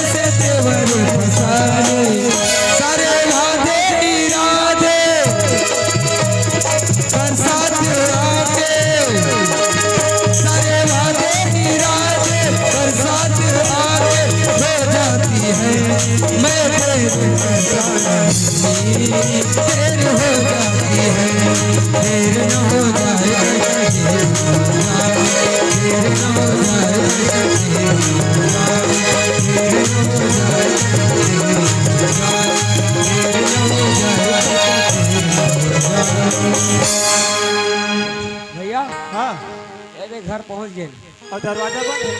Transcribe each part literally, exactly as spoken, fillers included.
से तेवर फसाए, सारे वादे इरादे बरसात आके, सारे वादे इरादे बरसात आके हो जाती है। मैं तेरे परेशान, देर हो जाती है, देर न हो जाए, देर न हो जाए, देर न हो जाए। भैया, हाँ। ये देख, घर पहुंच गए। और दरवाजा बंद है।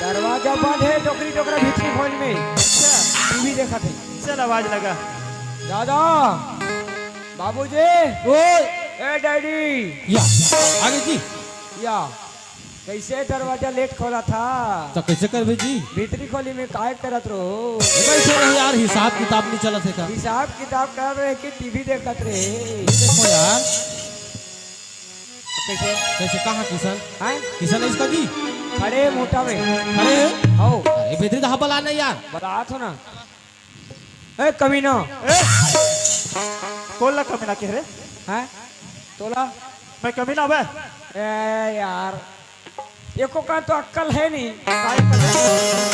दरवाजा बंद है, डोकरी डोकरा भीतरी खोल में। अच्छा। टीवी देखत है। चल, आवाज लगा। दादा, बाबूजी। ओए। ए डैडी। या, आगे जी। या, कैसे दरवाजा लेट खोला था? तो कैसे करबे जी? भीतरी खोली में काय करत रहो? बैठे रहो यार, हिसाब किताब नहीं चलत है का? हिसाब किताब कर रहे कि टीवी देखत रहे? ये देखो यार। कैसे? कैसे, कहाँ किशन? हैं? किशन है इसका जी? खड़े मोटा में। खड़े है? हो। अरे भीतरी तो हबल आना यार। बलात हो ना। ए कमीना। ए, कोन ला कमीना कहे रे? हैं? तोला? मैं कमीना बे? ए यार, एको का तो अक्कल है नहीं। काय अक्कल है?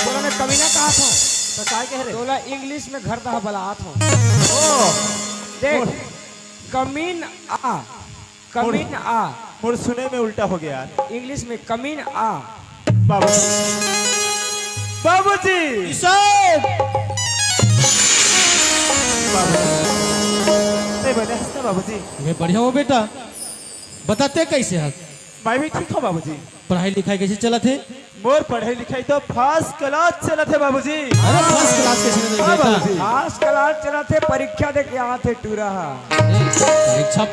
तोला मैं कमीना कहा था। तो काय कहे रे? तोला इंग्लिश में घर दा बलात हो। ओ। देख, मोर कमीन आ, कमीन आ। मोर सुने में उल्टा हो गया यार। इंग्लिश में कमीन आ। बाबूजी। बाबूजी। किशन। बाबूजी। नहीं, बने हंसना बाबूजी। मैं बढ़िया हूँ बेटा, बताते कैसे हस? मैं भी ठीक हूँ बाबूजी। पढ़ाई लिखाई कैसे चलत है? मोर पढ़ाई लिखाई तो फर्स्ट क्लास चलत है बाबूजी। अरे फर्स्ट क्लास कैसे चलत है हाँ बेटा? बाबूजी। फर्स्ट क्लास चलत है, परीक्षा दे के आत है टूरा हा। ए, परीक्षा,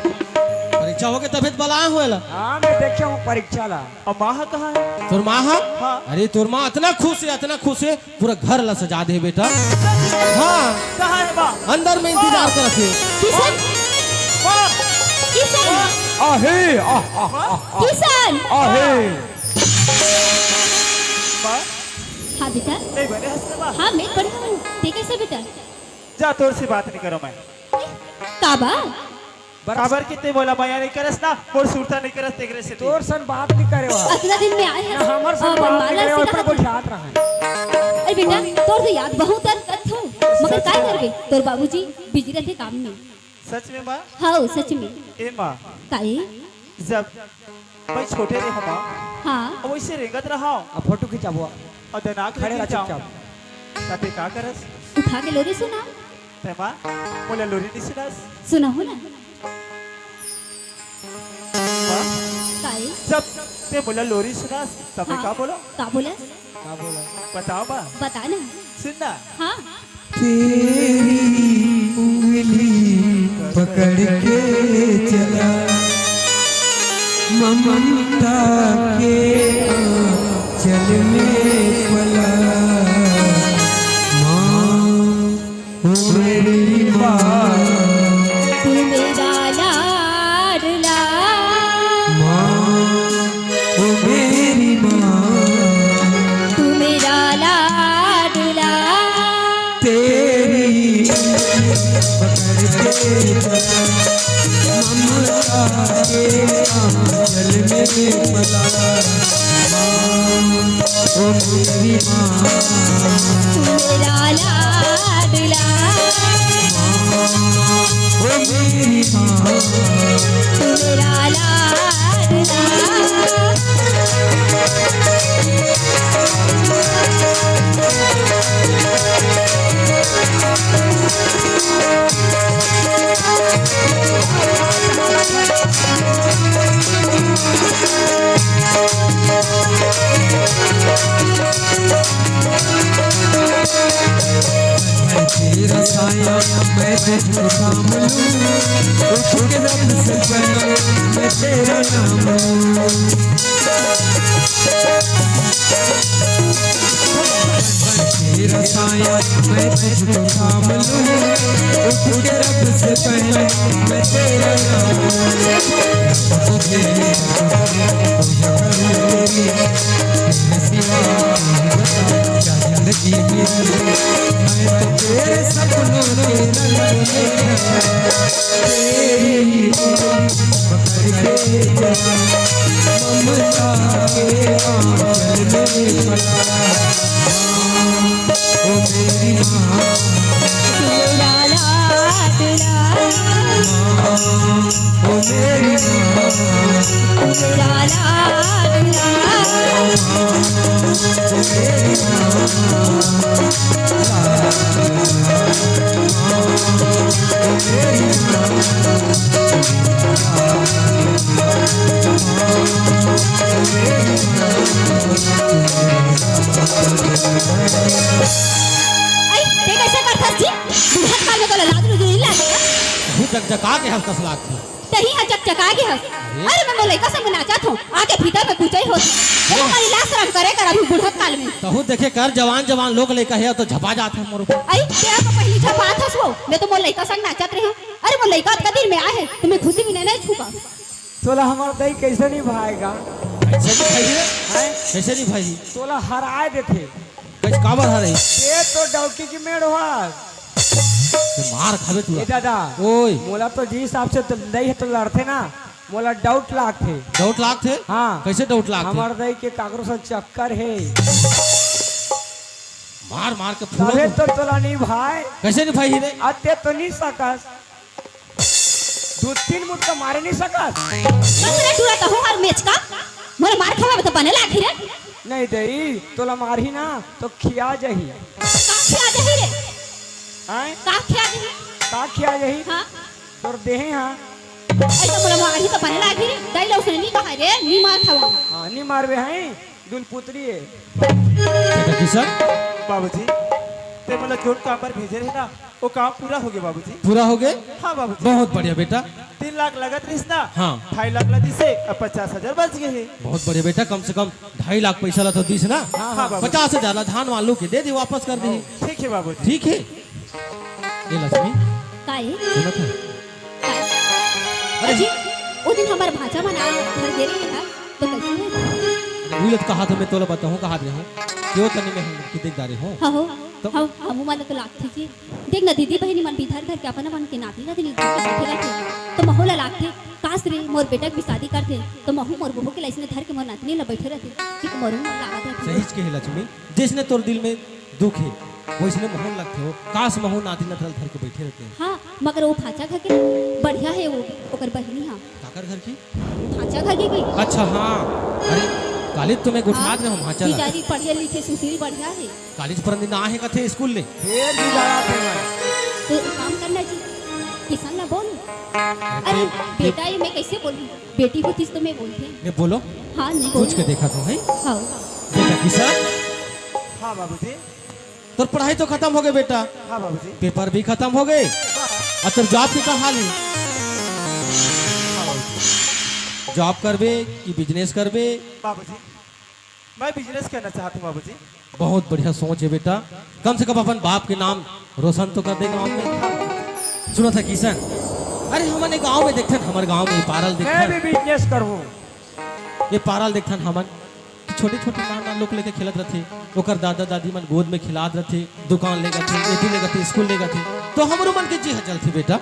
परीक्षा हो गए तभी तो बलाए हुए ला। हाँ, मैं देखे हूँ परीक्षा ला। अब माँ हा कहाँ है? तोर माँ हा? हाँ। अरे तोर माँ इतना खुश है, इतना खुश है, पूरा घर ला सजा दे बेटा। हाँ। कहाँ है माँ? अंदर में इंतजार करत है। किशन। माँ। किशन। आहे, आ, आ, आ, आ। किशन। आहे। माँ। हाँ बेटा। नहीं बने हंसना माँ। हाँ, मैं बढ़िया हूँ। ते कैसे बेटा? जा, तोर से बात नहीं करो मैं। काबर? काबर कि ते मोला मया नहीं करस ना, मोर सुरता नहीं करस, तेकरे से तोर सन बात नहीं करे हो। अतना दिन में आए हैं। ना, हमर सन बात नहीं करे हो, अपना गोठियात रहा है। अरे बेटा, तोर तो याद बहुत आत हो, मगर काय करबे, तोर बाबूजी बिजी रहते काम में। सच में माँ? हाँ, सच में। ए माँ। काई? जब मैं छोटे रहे हूँ माँ, हाँ। अब वैसे रेंगत रहा हूँ। अब फोटो खिंचाबो। और दनाक खड़े रह चुपचाप। ताते का करस? उठा के लोरी सुना। ते माँ, मोला लोरी नहीं सुनास। सुना हो ना। माँ, काई? जब ते मोला लोरी सुनास, तब मैं हाँ। का बोला? का बोला? का बोला? बताओ माँ। बता ना। सुन ना। हाँ। तेरी उंगली पकड़ के चला, ममता के आंचल में पला। माँ, ओ मेरी माँ। तू मेरा लाडला। माँ, ओ मेरी माँ। तू मेरा लाडला। तेरी पकड़ के ममता के आंचल में पला। ओ मेरी माँ। तू मेरा लाडला। ओ मेरी माँ। तू मेरा लाडला। तेरा साया मैं तुझको थाम लूं, उठ के रब से पहले मैं तेरा नाम लूं। तेरा साया मैं तुझको थाम लूं, उठ के रब से पहले मैं तेरा नाम लूं। तुझे, तुझे पूजा करूं तेरी, तेरे सिवा नहीं बता क्या जिंदगी में मैं तो तेरे सपनों के रंग में ढला, तेरी उंगली पकड़ के चला, ममता के आंचल में पला। ओ मेरी माँ, मेरा लाडला, माँ, ओ मेरी माँ, मेरा लाडला। आई, ते कैसे करथस जी? बुढ़त काल में तोला लाज लुज नइ लागे का? बहुत जकजका के हंस कस लागथे। तही ह चकचका गे हस। अरे, मैं मोर लइका संग नाचत हूँ, आके भीतर में कुचई होत। ये हमारी लाज शरम करे कर अभी बुढ़त काल में। तहू देखे कर, जवान जवान लोग लइका हे तो झपा जात हे मोर ऊपर। अई, तेरा तो पहली झपात हस वो, मैं तो मोर लइका संग नाचत रहे हूँ। अरे, मोर लइका अतका दिन में आए हे, तो मैं खुशी में नहीं छूबा। तोला हमार दई कैसे निभाएगा? कैसे निभाई रे? हैं? कैसे निभाई? तोला हराए देथे। कैसे काबर हराई? ये तो डौकी की मेड़ हुआ। ते मार खाबे तू। ए दादा, ओए। मोला तो जी हिसाब से तो दई हे तो लड़थे ना, मोला doubt लागथे। Doubt लागथे? हाँ। कैसे doubt लागथे? हमर दई के काकरो से चक्कर हे। मार मार के फूलो तभे तो। तो तोला नहीं भाई। कैसे नहीं भाई रे? अते तो नहीं सकस। दू तीन मुटका मारे नहीं सकस। बस रे टूरा, तहूँ हर मेचका। मोला मार खवाबे तो बने लागही रे। नहीं दई, तोला मारही ना तो खिया जाही। का खिया जाही रे? आय? का खिया जाही? का खिया जाही? हाँ? तोर देहे हाँ। अरे तो मोला मारही तो बने लागही रे। दई ला उसने नहीं कहा रे, नहीं मार खवा। हाँ, नहीं मारबे हैं, दुल पुतरी है। बेटा किशन। बाबूजी, ते मोला जोन काम पर भेजे रहे ना, वो काम पूरा हो गया बाबूजी। पूरा हो गए? हाँ बाबूजी। बहुत बढ़िया बेटा। तीन लाख लगत रहिस ना, हाँ। ढाई लाख ला दिसे, अब पचास हजार बच गए हे। बहुत बढ़िया बेटा, कम से कम ढाई लाख पैसा ला तो दिस ना। हाँ, हाँ, बाबूजी। पचास हजार ला धान वान लू के दे दे, वापस कर दे। ठीक है बाबूजी। ठीक है। ये लक्ष्मी। का हे? सुनत है? का हे? अरे। अजी, वो दिन हमार भांचा मन आ घर गे रहे ना, तो कैसे हुआ? अरे, भूलत कहा था मैं तोला बताऊँ, कहा दे हूँ। क्यों तनी में हम की देख डारे हो? हाँ हो। तो हाँ, हमू मन तो लागथे जी। देख ना दीदी बहिनी मन भी धर धर के अपन मन के नाती नातिन धर के बैठे रहिथे। तो महू ला लागथे, काश रे मोर बेटा के भी शादी करथे, तो महू मोर बहू के लइसने धर के मोर नातिनी ला बैठे रहिथे। कि मोर मन लागत रहिथे। सहीच कहे लक्ष्मी, जइसने तोर दिल में दुख हे, वइसने महू ल लगथे हो, काश महू नाती नतरा ल धर के बैठे रहितेंव। हाँ, मगर वो भांचा घर के बढ़िया हे, वो ओकर बहिनी हा। काकर घर की? भांचा घर के की? अच्छा हाँ, अरे कालेज तो मैं गोठियात रहे हूँ भांचा ला। बेचारी पढ़े लिखे सुशील बढ़िया हे। कालेज पर ना हे कथे स्कूल ले। ढेर बिगाड़ा थे मैं। तो एक काम करना जी, किशन ला बोल। अरे अरे, बेटा ये मैं कैसे बोलूँ? बेटी होतिस तो मैं बोलथे। मैं बोलो। हाँ, नहीं पूछ के बोलूँ। देखा तो है। हाँ। बेटा किशन। हाँ बाबूजी। तोर पढ़ाई तो खतम हो गए बेटा। हाँ बाबूजी। पेपर भी खतम हो गए। हाँ। अउ तोर जॉब के का हाल हे? हाँ बाबूजी। जॉब करबे कि बिजनेस करबे? बाबूजी, मैं बिजनेस करना चाहत हूँ बाबूजी। बहुत बढ़िया सोच हे बेटा, कम से कम अपन बाप के नाम रोशन तो कर दे गाँव में। सुनत हस किशन, अरे हमन ए गाँव में देखथन, हमर गाँव में ये पारा ल मैं देखथन। भी बिजनेस करहूँ। ये पारा ल देखथन हमन, छोटे-छोटे नान-नान लोग लेके खेलत रथे, ओकर दादा-दादी मन गोद में खिलात रथे, दुकान लेगथे, एती लेगथे, स्कूल लेगथे, तो हमरो मन के जी ह जलथे बेटा।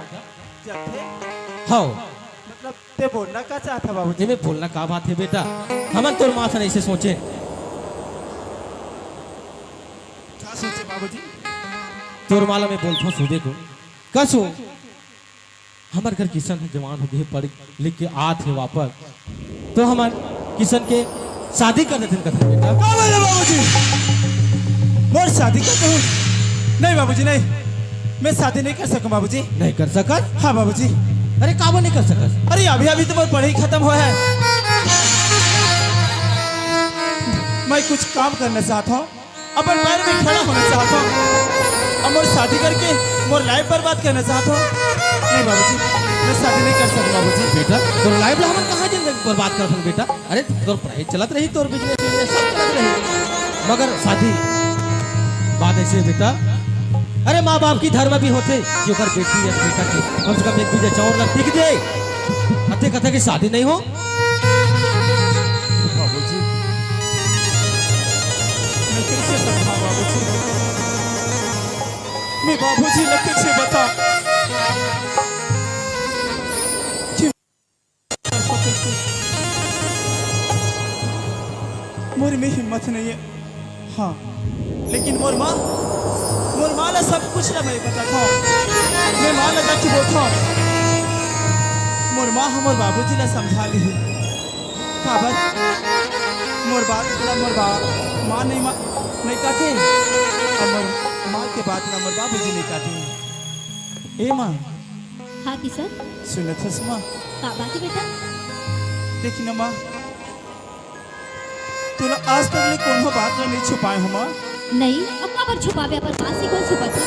जलथे? हव। मतलब, ते बोलना का चाहत हस बाबूजी? एमे बोलना का बात हे बेटा, हमन तोर माँ सन अइसे सोचे। का सोचे बाबूजी? तोर माँ ला मैं बोलथों सुबह को, कसो हमर घर किशन ह जवान हो गे, पढ़ लिख के आत हे वापस, तो हमन किशन के शादी कर देथन कथन बेटा। का बोले बाबूजी? मोर शादी कर दहू? नहीं बाबूजी, नहीं, मैं शादी नहीं कर सकूं बाबूजी। नहीं कर सकस? हाँ बाबूजी। अरे काबर नहीं कर सकस? अरे अभी अभी तो मोर पढ़ाई खतम होय हे, मैं कुछ काम करना चाहत हूँ। अपन पैर में खड़ा होना चाहत हूँ। अब मोर शादी करके मोर लाइफ बर्बाद करना चाहत हूँ। नहीं बाबूजी, मैं शादी नहीं कर सकता बाबूजी। बेटा, तोर लाइफ ला हमन कहाँ जिंदगी बर्बाद कर सकन बेटा? अरे, तोर पढ़ाई चलत रही, तोर बिजनेस, बिजनेस सब चलत रही, मगर शादी बात ऐसे हे बेटा, अरे, माँ बाप की धर्म भी होथे कि ओकर बेटी या बेटा के कम से कम एक बीजा चाउर ला टिक दे। अते कथा की शादी नहीं हो। बाबूजी, मैं कैसे समझाऊं बाबूजी? मैं बाबूजी ला कइसे बताओं कि मोर में हिम्मत नहीं है। हाँ, लेकिन मोर माँ, मोर माँ ला सब कुछ ला मैं बताथों। मैं माँ ला जाके बोलथों, मोर माँ ह मोर बाबूजी ला समझा लिही। काबर मोर बात ला मोर बा-, माँ नहीं मा-, नहीं काटे, अउ मोर माँ के बात ला मोर बाबूजी नहीं काटे। ए माँ। हाँ किशन। सुनत हस माँ? का बात हे बेटा? देख ना माँ, तोला आज तक ले कोनो बात ला नहीं छुपाए हों माँ। नहीं, अब काबर छुपाबे, अपन माँ से कौन छुपाथे?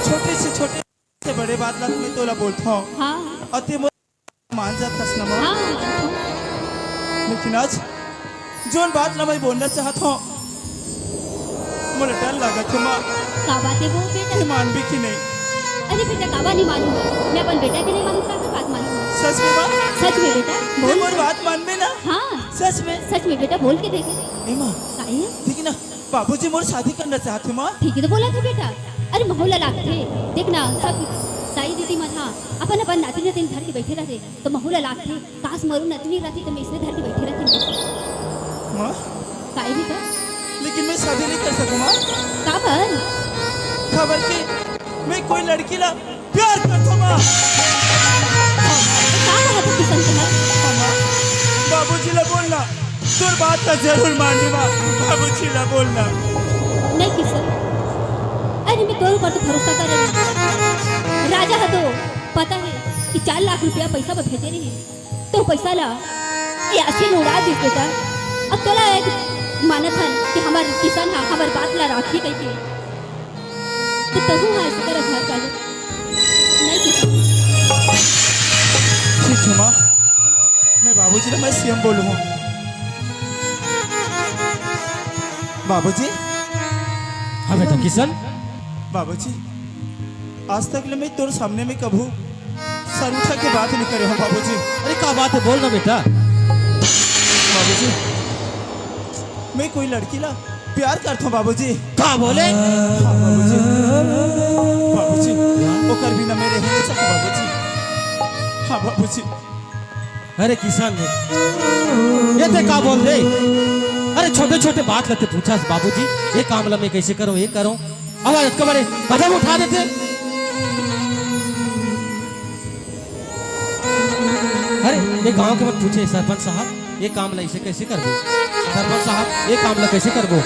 छोटे से छोटे से बड़े बात ला मैं तोला बोलथों। हाँ। अउ ते मोर मान जात हस ना माँ। हाँ, हाँ। लेकिन आज जोन बात ला मैं बोलना चाहत हों, मोला डर लागत हे माँ। का बात हे बोल बेटा? ते मानबे कि नहीं? अरे बेटा, काबर नहीं मानूं? मैं अपन बेटा के नहीं मानूं, काकर बात मानूं? सच में माँ? सच में बेटा, ते बोल। मोर बात मानबे ना? हाँ। सच में? सच में बेटा, बोल के देख। ए माँ। का हे? देख ना, बाबूजी मोर शादी करना चाहत हे माँ। ठीक ही तो बोलत हे बेटा। अरे महू ला लागथे, देख ना, सब दाई दीदी मन हा अपन अपन नातिन नातिन धर के बैठे रहथे, तो महू ला लागथे, काश मोरो नतनी रहती तो मैं इसने धर के बैठे रहती। माँ। काहे बेटा? लेकिन मैं शादी नहीं कर सकूँ माँ। काबर? काबर के मैं कोई लड़की ला प्यार करथों माँ। का कहत हे किशन कुमार? हाँ, माँ। बाबूजी ला बोलना, तोर बात ला जरूर मानही माँ। बाबूजी ला बोलना। नहीं किशन, अरे मैं तोर ऊपर तो भरोसा करे रहे। राजा ह तो पता हे कि चार लाख रुपया पैसा बर भेजे रहे, तो पैसा ला ये अइसे उड़ा दिस बेटा। अब तोला एक मानत हन कि हमर किशन हा हमर बात ला राखही कहिके। तो तहूँ हा अइसे करत हस राजा। नहीं किशन। ठीक हे माँ, मैं बाबूजी ला मैं सीएम बोलूँ हूँ। बाबूजी। हाँ बेटा किशन। बाबूजी, आज तक ले मैं तोर सामने में कभू सर उठा के बात नहीं करे हों बाबूजी। अरे का बात हे, बोल ना बेटा। बाबूजी, मैं कोई लड़की ला प्यार करथों बाबूजी। का बोले? हाँ बाबूजी, बाबूजी, ओकर बिना मैं रह नहीं सकूँ बाबूजी। हाँ बाबूजी। अरे किशन, ये ते का बोल दे? अरे छोटे छोटे बात ला ते पूछस बाबूजी, ये काम ला मैं कइसे करूँ, ये करूँ। अब आज कबरे कदम उठा देथे। अरे ये गांव के मन पूछे, सरपंच साहब ये काम ला अइसे कइसे करबो? सरपंच साहब ये काम ला कइसे करबो?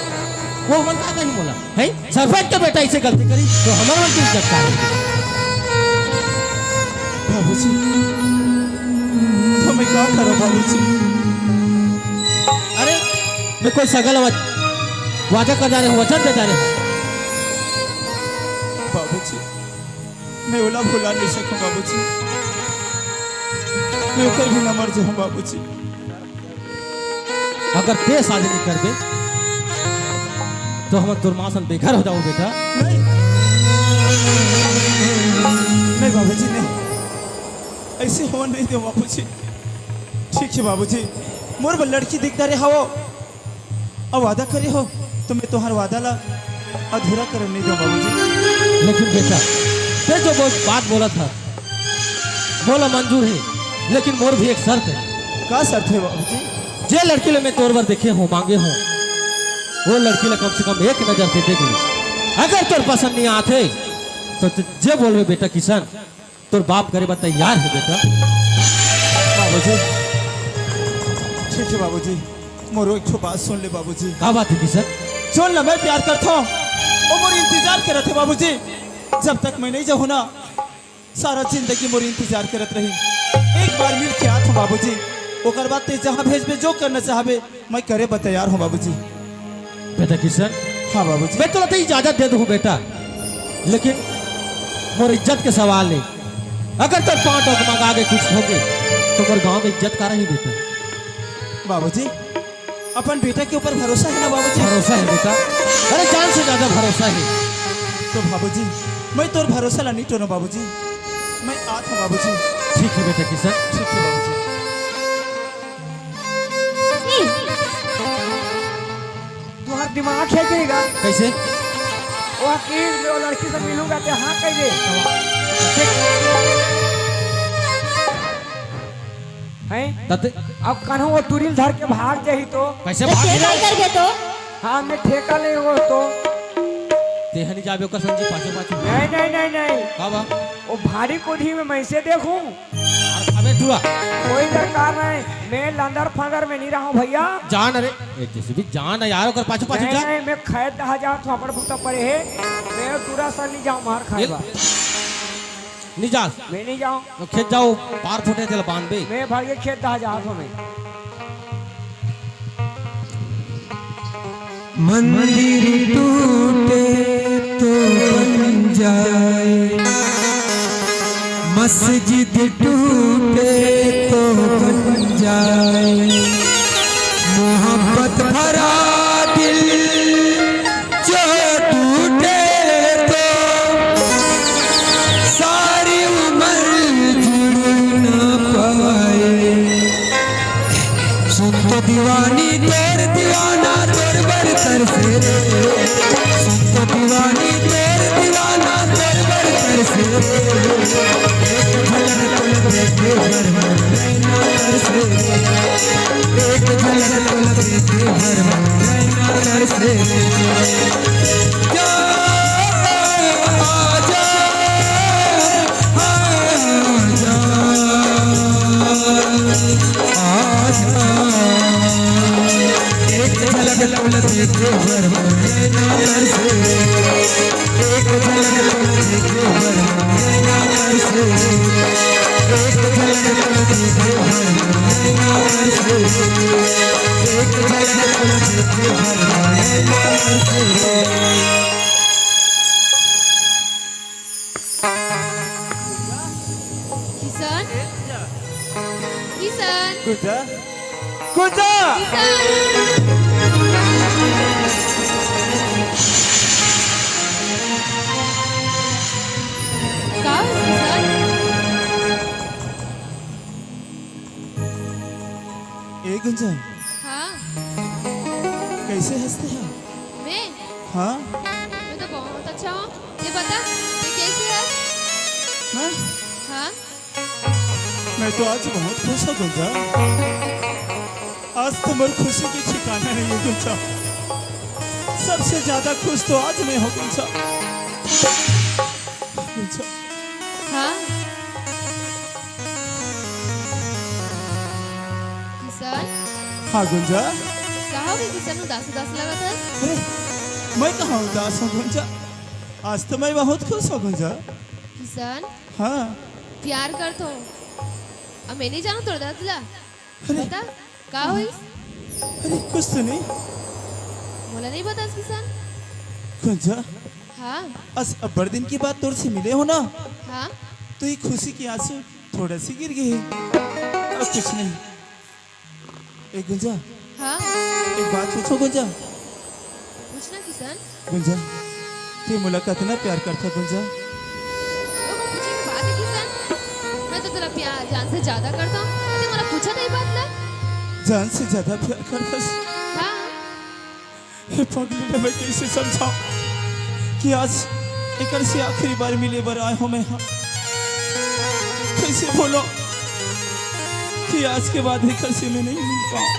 वो मन का कही मोला, हैं? सरपंच के बेटा अइसे गलती करी तो हमर मन के इज्जत का रही? बाबूजी, तो मैं का करूँ बाबूजी? अरे मैं कोई सगा ला वादा कर जा रहे हूँ, वचन दे जा रहे हूँ। बाबूजी, मैं ओला भुला नहीं सकूँ बाबूजी। मैं ओकर बिना मर जाहूँ बाबूजी। अगर ते शादी नहीं करबे, तो हमन तोर माँ सन बेघर हो जाबो बेटा। नहीं, नहीं बाबूजी, नहीं, अइसे होन नहीं देवों बाबूजी। ठीक हे बाबूजी, मोर बर लड़की देखत रहे हवव, अउ वादा करे हवव, तो मैं तोहार वादा ला अधूरा करन नहीं देवों बाबूजी। लेकिन बेटा, ते जो बोल, बात बोलत हस, मोला मंजूर हे, लेकिन मोर भी एक शर्त हे। का शर्त हे बाबूजी? जे लड़की ला मैं तोर बर देखे हूँ, मांगे हूँ, वो लड़की ला कम से कम एक नजर से देख ले। अगर तोर पसंद नहीं आथे, तो तैं जे बोलबे बेटा किशन, तोर बाप करे बर तैयार हे बेटा। बाबूजी, ठीक हे बाबूजी, मोरो एक ठो बात सुन ले बाबूजी। का बात हे किशन? जोन ला मैं प्यार करथों, वो मोर इंतजार करत हे बाबूजी। जब तक मैं नहीं जाहूँ ना, सारा जिंदगी मोर इंतजार करत रही। एक बार मिल के आथों बाबूजी, ओकर बाद तैं जहाँ भेजबे, जो करना चाहबे, मैं करे बर तैयार हूँ बाबूजी। बेटा किशन। हाँ बाबूजी। मैं तोला तो इजाजत दे दूँ बेटा, लेकिन मोर इज्जत के सवाल हे। अगर तोर पाँव डगमगा के कुछ होगे तो मोर गाँव में इज्जत का रही बेटा? बाबूजी, अपन बेटा के ऊपर भरोसा हे ना बाबूजी? भरोसा हे बेटा, अरे जान से ज्यादा भरोसा हे। तो बाबूजी, मैं तोर भरोसा ला नहीं टोरों बाबूजी, मैं आथों बाबूजी। ठीक हे बेटा किशन। ठीक हे बाबूजी। ए, तुहार दिमाग हे कहीं का? कइसे? ओ हकीम, मैं वो लड़की से मिलूंगा, ते हाँ कह दे। हैं? तते अब कन्हू वो टुरी ल धर के भाग जाही तो? कैसे तो भाग के जाही? काय करबे तो? हाँ, मैं ठेका ले वो तो। तेहनी जाबे ओकर संग जी पाछू पाछू। नहीं, नहीं, नहीं, नहीं। का बा? वो भारी कोठी में मैं से देखूं। अरे अबे टुरा। कोई दरकार नहीं, मैं लंदर फंगर में नहीं रहूं भैया। जान अरे, ए, जैसे भी जान है यार, ओकर पाछू पाछू नहीं, जा। नहीं, मैं खेत दहा जात हूँ, अपन भूता पड़े है। मैं टुरा सा नहीं जाऊँ मार खाए ये बा। नहीं जा। मैं नहीं जाऊँ। तो खेत जाओ, पार फुटे तेला बांध बे। मैं भागे खेत दहा जात हूँ मैं। मंदिर टूटे तो बन जाए, मस्जिद टूटे तो बन जाए, मोहब्बत भरा दिल जो टूटे तो सारी उम्र जुड़ ना पाए। सुन तो दीवानी तोर दीवाना तोर बर तरसे रे। सुन तो दीवानी तोर दीवाना तोर बर तरसे रे। एक झलक तोला देखे भर भर नैना तरसे रे। एक झलक तोला देखे भर भर नैना तरसे रे। जा, आजा, आजा। आजा, एक झलक तोला देखे भर भर नैना तरसे। एक झलक तोला देखे भर भर नैना तरसे। एक झलक तोला देखे भर भर नैना तरसे। एक झलक तोला देखे भर भर नैना तरसे। किशन, किशन, गुंजा, गुंजा। किशन। का हो किशन? ए गुंजा। हाँ। कैसे हंसते हैं? मैं? हाँ। मैं तो बहुत अच्छा हूँ। ये बता, ये कैसी है? मैं? हाँ? मैं तो आज बहुत खुश हूँ गुंजा। आज तो मेरी खुशी की ठिकाना नहीं है गुंजा। सबसे ज्यादा खुश तो आज मैं हूँ गुंजा। गुंजा। हाँ। किशन। हाँ गुंजा। का हो गए किशन, उदास उदास लगत है? अरे, मैं कहाँ उदास हूँ गुंजा? आज तो मैं बहुत खुश हूँ गुंजा। किशन। हाँ। प्यार करत हूँ। अब मैं नहीं जानू तोर दादा तुला। अरे। बता, का होइस? अरे, कुछ तो नहीं। मोला नहीं बतास किशन। गुंजा। हाँ। अस अब्बड़ दिन के बाद तोर से मिले हो ना? हाँ। तो ये खुशी के आंसू थोड़ा सी गिर गए। अब कुछ नहीं। ए गुंजा। हाँ। एक बात पूछो गुंजा। पूछना किशन। गुंजा, ते मोला कतना प्यार करथा गुंजा? ओ, पूछे के बात है किशन। मैं तो तेरा प्यार जान से ज्यादा करता हूँ। ते मोला पूछा नहीं बात ना? जान से ज्यादा प्यार करथस? हाँ। हे पगली ला मैं कैसे समझाऊं कि आज एकर से आखिरी बार मिले बर आए हो मैं हा। कैसे बोलो कि आज के बाद एकर से मैं नहीं मिल पाऊं।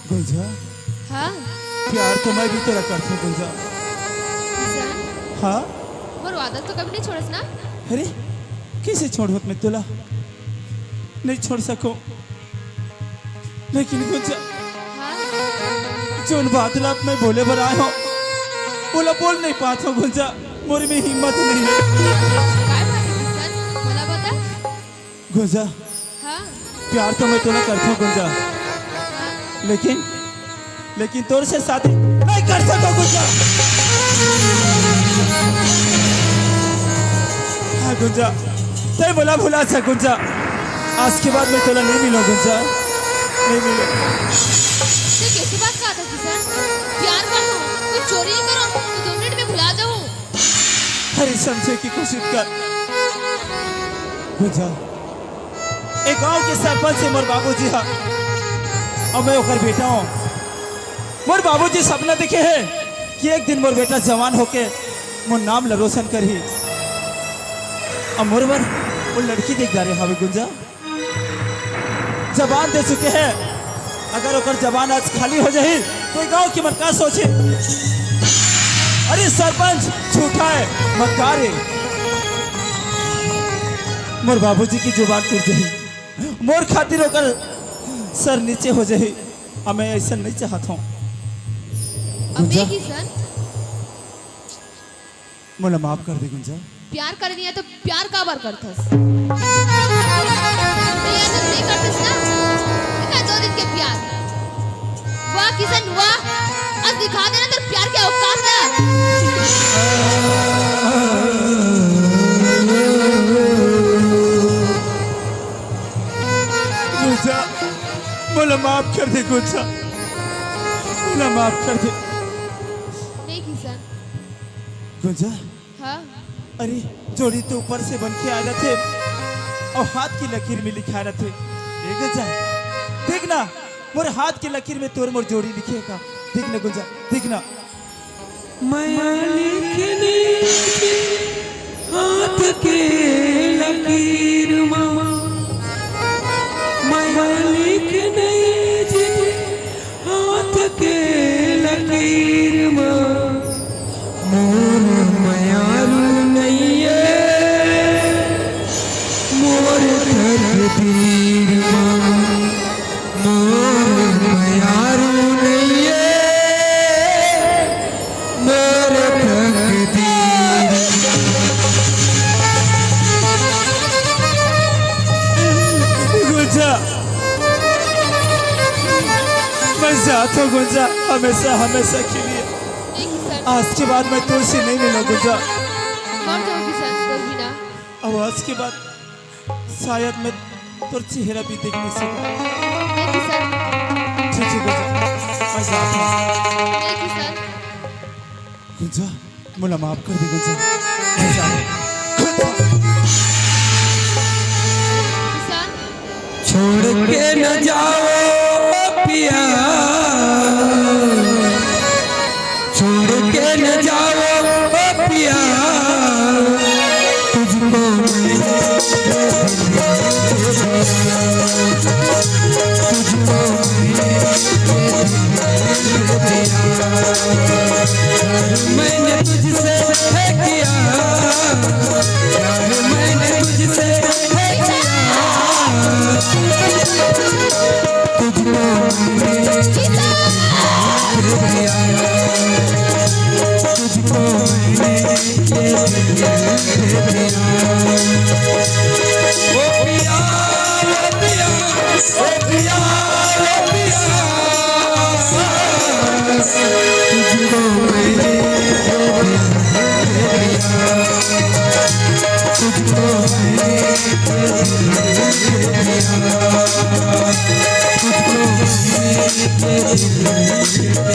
गुंजा, हाँ। प्यार तो मैं भी तेरा करता हूँ गुंजा। किशन, हाँ? मोर वादा तो कभी नहीं छोड़स ना? अरे, कैसे छोड़वत मैं तुला? नहीं छोड़ सको। लेकिन गुंजा, हाँ। जोन बात ला मैं बोले बर आए हो, ओला बोल नहीं पात हो गुंजा, मोर में हिम्मत नहीं है। काय बात है किशन? मोला बता। गुंजा, हाँ। प्यार तो मैं तोला करता हूँ गुंजा, हाँ। लेकिन लेकिन तोर से शादी नहीं कर सको गुंजा। हाँ गुंजा, ते मोला भुला जा गुंजा। आज के बाद मैं तोला नहीं मिलो गुंजा, नहीं मिलो। ते कैसी बात कहा था किशन? प्यार कर लो, कुछ चोरी नहीं करो, तो दो मिनट में भुला जाऊँ। अरे समझे की कोशिश कर गुंजा। ए गांव के सरपंच से मोर बाबूजी हा, और मैं ओकर बेटा हूँ। मोर बाबूजी सपना देखे हे कि एक दिन मोर बेटा जवान होके मोर नाम ल रोशन करही। अब मोर बर वो लड़की देख डारे हावे गुंजा, जबान दे चुके हे। अगर ओकर जबान आज खाली हो जाही तो ये गांव के मन का सोचे? अरे सरपंच झूठा हे, मक्कार हे। मोर बाबूजी की जुबान टूट जाही, मोर खातिर ओकर सर नीचे हो जाही। अब मैं ऐसा नहीं चाहत हूँ। अबे गुंजा। किशन, मोला माफ कर दे गुंजा। प्यार करनी है तो प्यार काबर करथस? नहीं, अगर नहीं करथस ना, दिखा दो दिन के प्यार। वाह किशन वाह, आज दिखा देना तेरे प्यार के औकात ना। गुंजा, मोला माफ कर दे गुंजा, मोला माफ कर दे। नहीं किशन। गुंजा। हाँ। अरे, जोड़ी तो ऊपर से बन के आए रथे अउ हाथ की लकीर में लिखाए रथे। ए गुंजा, देख ना, मोर हाथ की लकीर में तोर मोर जोड़ी लिखे का। देख ना गुंजा, देख ना। मैं लिखने हाथ के लकीर मा, मैं लिखने जी हाथ के लकीर मा, मोर मयारू नइये, मोर तकदीर मा, मोर मयारू नइये, मोर तकदीर। गुंजा, मैं जात हूँ गुंजा, हमेशा, हमेशा के लिए। नहीं किशन। आज के बाद मैं तुझसे नहीं मिलूँ गुंजा। मर जाऊंगी सर, कोई भी ना। अब आज के बाद शायद मैं तोर चेहरा भी देख नहीं सकूँ। नहीं किशन। ठीक है गुंजा, मैं जात हूँ। नहीं किशन। गुंजा, मोला माफ कर दे गुंजा। गुंजा। छोड़ के न जाओ पिया, छोड़ के न जाओ पिया, तुझको मैंने तुझसे है किया, प्यार मैंने तुझसे है किया, तुझको मैंने प्यार किया, तुझको मैंने ये दिल दे दिया। ओ पिया, ओ पिया, ओ पिया, ओ पिया, तुझको मैंने ये दिल दे दिया, तुझको मैंने ये दिल दे दिया, तुझको मैंने ये दिल दे दिया।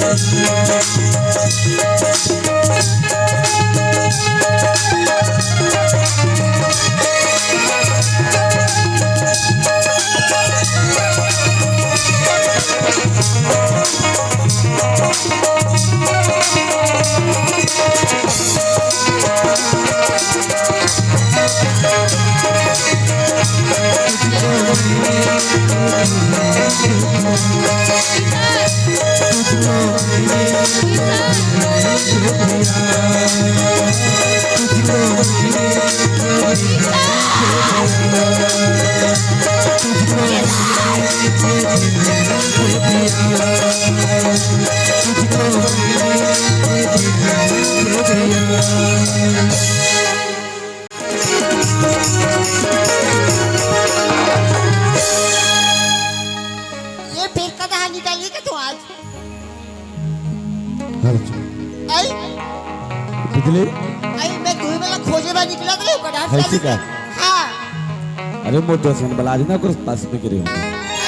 ये फिर कदा निकालिए का तू आज? हर आई? बिजली? आई, मैं तुम्हें वाला खोजे बा निकला था, ओकर डांस ऐसी चालू का? कर। हाँ। अरे, मोर दोस्त मन बला देना, ओकर पास में गिरे हो।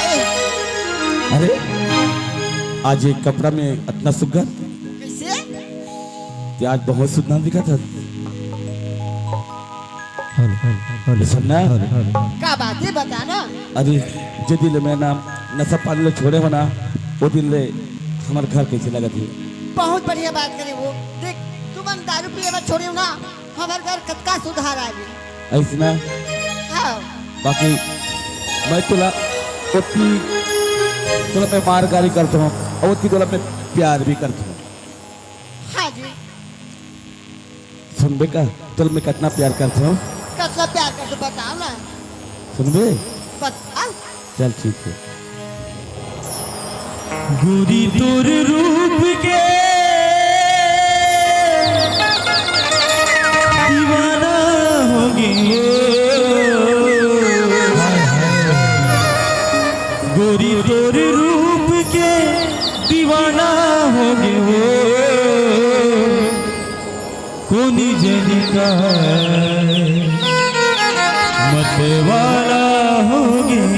आई। अरे, आज ये कपड़ा में इतना सुग्घर। कैसे? ते आज बहुत सुंदर दिखा था। हेलो, हेलो, हेलो, सुन ना। Hello, hello. का बात है, बता ना। अरे, जे दिन ले मैं ना नशा पानी ले छोड़े हो ना, वो दिन ले हमर घर कइसे लगत हे? बहुत बढ़िया बात करे वो। देख, तुमन दारू पिए बर छोड़े हो ना, हमर घर कतका सुधार आ गे। अइसना? हाँ। बाकी मैं तोला ओतकी, तोला मैं मार गारी करत हँव अउ ओतकी तोला मैं प्यार भी करत हँव। हाँ जी। सुनबे का? तोला मैं कतना प्यार करत हँव। कतना प्यार करत हँव, बताव ना। सुनबे? बता। चल ठीक हे। गोरी तोर रूप के दीवाना हो गे। गोरी तोर रूप के दीवाना हो गे। कोनी जनी का मत वाला हो गे।